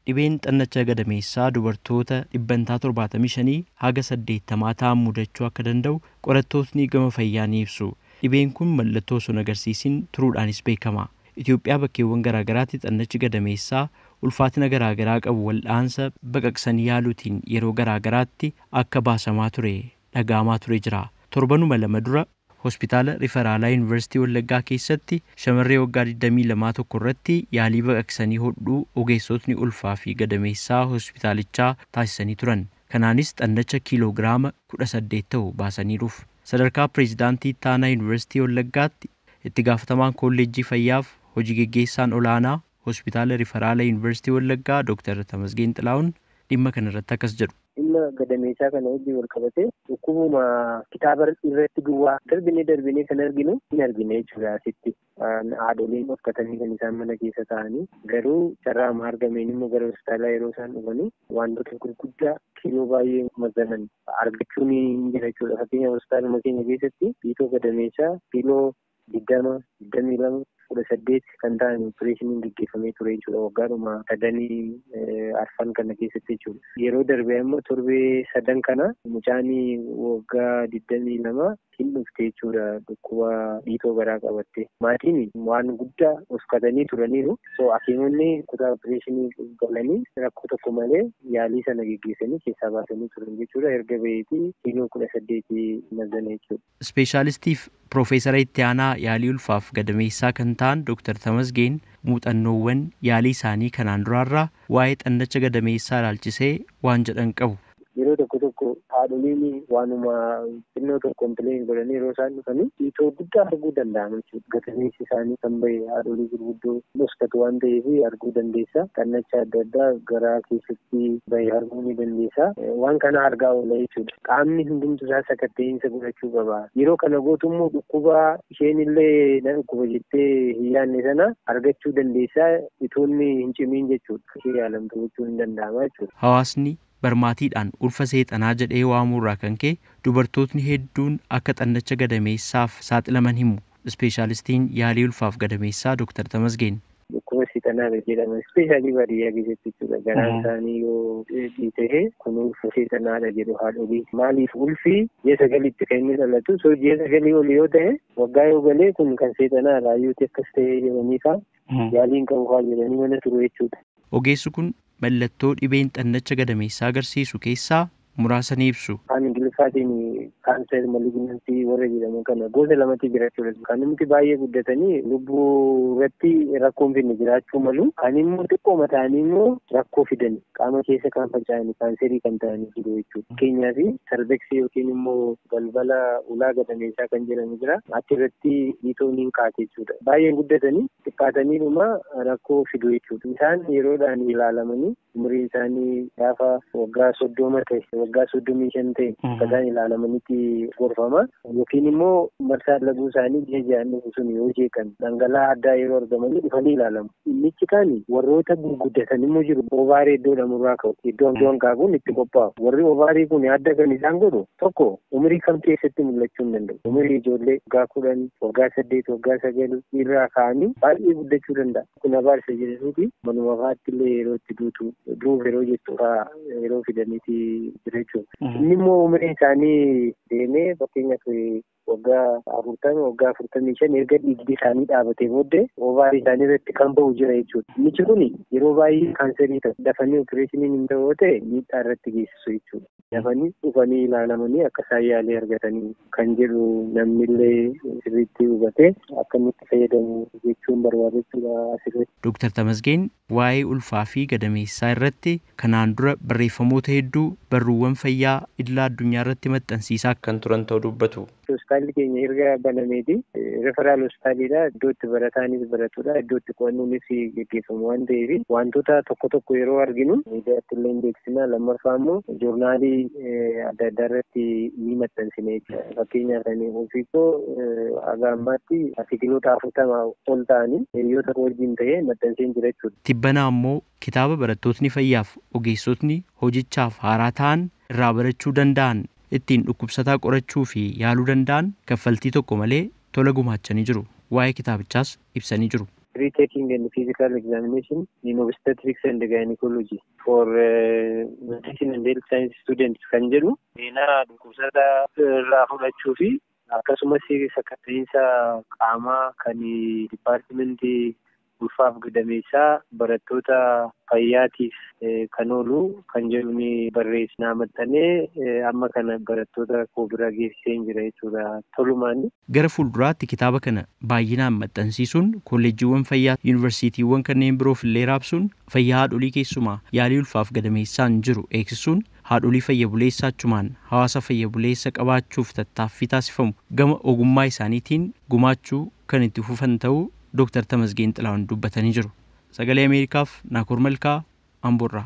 Dhibeen xannacha gadameessaa dubartoota 75% haga 80 ta'an mudachuu akka danda'u qorattootni gama fayyaa ni ibsu. Dhibeen kun mallattoo osoo hin agarsiisin turuudhaanis beekama. Itoophiyaa bakkeewwan garaagaraatti xannachi gadameessaa ulfaatina garaagaraa qabu wal'aansa baqaqsanii yaaluutiin yeroo garaagaraatti akka baasamaa ture dhaga'amaa ture jira. Torbanuma lama dura hospitaala Riferaalaa Yuunivarsiitii Wallaggaa keessatti shamarree waggaa 22 tokko irratti yaalii baqaqsanii hodhuu ogeessotni ulfaa fi gadameessaa hospitaalichaa taasisanii turan. Kanaanis xannacha kiiloogiraama 18 ta'u baasaniiruuf. Sadarkaa pireezidaantii Ittaanaa Yuunivarsiitii Wallaggaatti itti gaafatamaan kolleejjii fayyaaf hojii geggeessaan olaanaa hospitaala Riferaalaa Yuunivarsiitii Wallaggaa Dr. Tamasgeen Xilaa'uun dhimma kanarratti akkas jedhu. Dhimma gadameessaa kana wajjin wal qabatee dhukkubuma kitaaba irratti duwwaa darbinee darbinee kan arginu hin argine jechuudha asitti. Haadholiin uffatanii kan isaan mana keessa taa'anii garuu carraa amma argameen immoo gara hospitaalaa yeroo isaan dhufanii wantoota gurguddaa kiiloo baay'ee mazanan argachuun hin jira jechuudha. Fakkeenyaaf hospitaaluma keenya keessatti dhiitoo gadameessaa kiiloo 20, 22, 18 kan ta'an opereeshiniin gaggeeffamee ture jechuudha. Waggaadhuma sadanii arfan kana keessatti jechuudha. Yeroo darbe ammoo torbee sadan kana mucaan waggaa 22 hin dhufte jechuudha dhukkuba dhiitoo garaa qabatte. Maatiin waan guddaa uffatanii turaniiru. So hakiimonni kutaa opereeshinii galanii rakkoo tokko malee yaalii sana gaggeessanii keessaa baasanii turan jechuudha. Erga baheetii kiiloo 18 mazana jechuudha. Ispeeshaalistiif Piroofeesara Itti Aanaa yaalii ulfaaf gadameessaa kan ta'an Dr. Tamasgeen muuxannoowwan yaalii isaanii kanaan duraarraa waa'ee xannacha gadameessaa ilaalchisee waan jedhan qabu. Yeroo tokko tokko haadholiin waanuma xinnoo tokko kompileen godhanii yeroo isaan dhufanii dhiitoo guddaa arguu danda'an jechuudha. Gadameessi isaanii kan bahe haadholii gurguddoo dhoskatu waan ta'eef arguu dandeessa. Xannacha adda addaa garaa keessatti bahe arguu ni dandeessa. Waan kana argaa oola jechuudha. Qaamni hundumtu isaa sakatta'insa godhachuu qaba. Yeroo kana gootu immoo dhukkuba isheen illee na dhukkuba jettee hin yaadne sana argachuu dandeessa. Itoonni hin cimiin jechuudha. Ishee yaalamtu gochuun hin danda'ama jechuudha. Hawaasni barmaatiidhaan ulfa seexanaa jedhee waamuurraa kan ka'e dubartootni hedduun akka xannacha gadameessaaf saaxilaman himu. Ispeeshaalistiin yaalii ulfaaf gadameessaa Dr. Tamasgeen. Dhukkuba seexanaa jedhama. Ispeeshaalii baadiyyaa keessatti jechuudha. Garaan isaanii yoo dhiitee kun ulfa seexanaadha jedhu haadholii. Maaliif ulfi ji'a sagalitti kan inni dhalatu? So ji'a sagalii ol yoo ta'e waggaa yoo galee kun kan seexanaa raayyuuti akkas ta'ee jedhanii faa yaaliin qabu faa jedhanii mana turu jechuudha. Ogeessi kun mallattoo dhibeen xannacha gadameessaa agarsiisu keessaa muraasa ni ibsu. Afaan Ingiliffaatiin kaanseer malignantii warra jedhamu kana gosa lamatti jira jechuudha. Kan nuti baay'ee guddatanii lubbuu irratti rakkoo hin fidne jiraachuu malu. Kan immoo xiqqooma ta'anii immoo rakkoo fidan qaama keessa kan faca'an kaanseerii kan ta'anii jiru jechuudha. Fakkeenyaaf sarbeksii yookiin immoo balbala ulaa gadameessaa kan jedhamu jira. Achirratti dhiitoon hin kaate jechuudha. Baay'ee guddatanii xiqqaatanii dhuma rakkoo fidu jechuudha. Isaan yeroodhaan ilaalamanii umriin isaanii gaafa waggaa 30 ta'e waggaa 35 ta'e akkasaan ilaalamanitti gorfama. Yookiin immoo marsaa laguu isaanii ji'a ji'aan dhufu sun yoo jeeqan dhangala'aa addaa yeroo argamanii dhufanii ilaalamu. Innichi kaan warroota gurguddatan immoo jiru. Ovaarii iddoo lamurraa ka'u. Iddoo hanqaaquun itti qophaa'u. Warri ovaarii kun adda kan isaan godhu tokko umrii kam keessatti mul'achuu hin danda'u. Umrii ijoollee waggaa 10, waggaa 8, waggaa 9 irraa ka'anii baay'ee guddachuu danda'a. Kun abaarsa jedhaniiti manuma fa'aatti illee yeroo itti duutu duuf yeroo jettu fa'aa yeroo fidaniiti jira jechuudha. Inni immoo umriin isaanii deemee fakkeenyaaf waggaa 40, waggaa 45 erga dhiigdi isaanii dhaabatee booddee ovaarii isaanii irratti kan ba'u jira jechuudha. Innichi kun yeroo baay'ee kaanserii ta'u. Dafanii opereeshiniin hin ta'u ta'e miidhaa irratti geessisu jechuudha. Dafanii dhufanii ilaalamanii akka isaan yaalii argatanii kan jedhu namni illee sirriitti hubatee akka inni itti fayyadamu jechuun barbaada jechuudha asirratti. Dr. Tamasgeen waa'ee ulfaa fi gadameessaa irratti kanaan dura barreeffamoota hedduu barruuwwan fayyaa idila addunyaa irratti maxxansiisaa kan turan ta'uu dubbatu. Hospitaalli keenya erga banameeti referaal hospitaaliidha. Iddoo itti barataanis baratudha. Iddoo itti qo'annoonis gaggeeffamu waan ta'eef wantoota tokko tokko yeroo arginu miidiyaatti illee hin beeksisna. Lammaffaa immoo joornaalii adda addaa irratti ni maxxansina jechuudha. Fakkeenyaaf ani ofii koo haga ammaatti artikiloota 40 ol ta'anii hiriyoota koo wajjin ta'ee maxxanseen jira jechuudha. Tibbanaa immoo kitaaba barattootni fayyaaf ogeessotni hojichaaf haaraa ta'an irraa barachuu danda'an ittiin dhukkubsataa qorachuu fi yaaluu danda'an kaffaltii tokko malee tola gumaachanii jiru. Waa'ee kitaabichaas ibsanii jiru. History Taking and Physical Examination in Obstetrics and Gynecology for Medicine and Health Science Students kan jedhu seenaa dhukkubsataa irraa fudhachuu fi akkasumas sakatta'insa qaamaa kan dipaartimentii ulfaaf gadameessaa barattoota fayyaatiif kan oolu kan jedhu ni barreessinaa maxxanee amma kana barattoota koo bira geessisee jira jechuudha tolumaan. Gara fuulduraatti kitaaba kana baay'inaan maxxansiisuun kolleejjiiwwan fayyaa yuunivarsiitiiwwan kanneen biroof illee raabsuun fayyaa haadholii keessumaa yaalii ulfaaf gadameessaan jiru eegsisuun haadholii fayya buleessa achumaan hawaasa fayya buleessa qabaachuuf tattaaffii taasifamu gama ogummaa isaaniitiin gumaachuu kan itti fufan ta'uu Dooktar Tamasgeen Xilahuun dubbatanii jiru. Sagalee Ameerikaaf Naakoor Malkaa, Amboorraa.